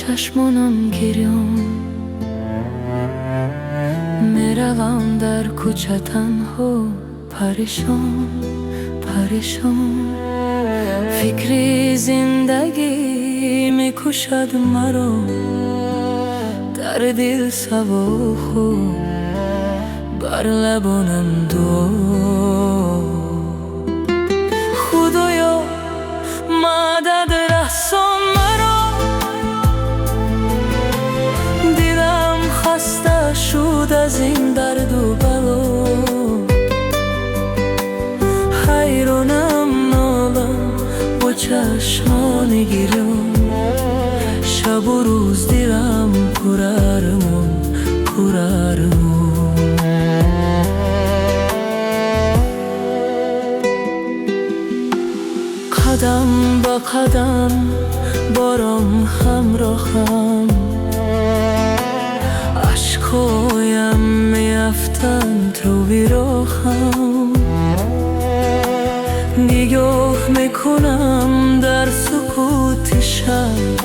Чашмонам гирён, меравам дар кӯча танҳо, парешон, парешон. Фикри зиндагӣ мекушад маро, дар дил саволҳо, бар лабонам дуо. Худоё, мадад расон маро, дилам хаста шуд аз ин дарду бало. Ҳайронам, нолам, бо чашмони гирён, шабу рӯз дилам пур армон, пур армон. Қадам ба қадам борон ҳамроҳам, ашкҳоям меафтанд рӯи роҳам. Нигоҳ мекунам дар сукути шаб,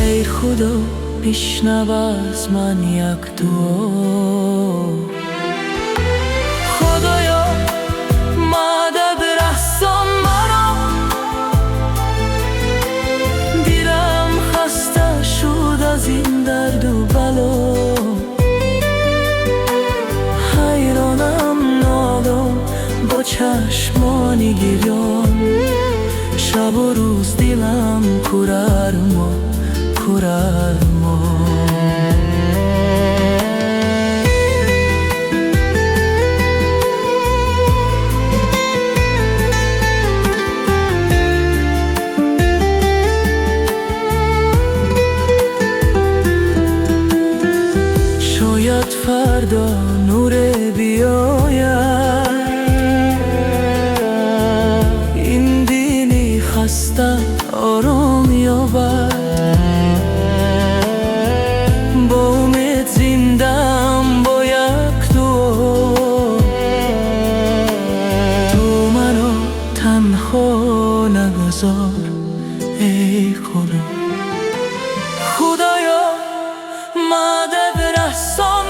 эй Худо, бишнав аз ман як дуо. Худоё, мадад расон маро, дилам хаста шуд аз ин дарду бало. Ҳайронам, нолам, бо чашмони гирён, шабу рӯз дилам пур армон, пур армон. Шояд фардо нуре биёяд, ин дили хаста ором ёбад. Бо умед зиндаам, бо як дуо, ту маро танҳо нагузор, эй Худо. Худоё, мадад расон.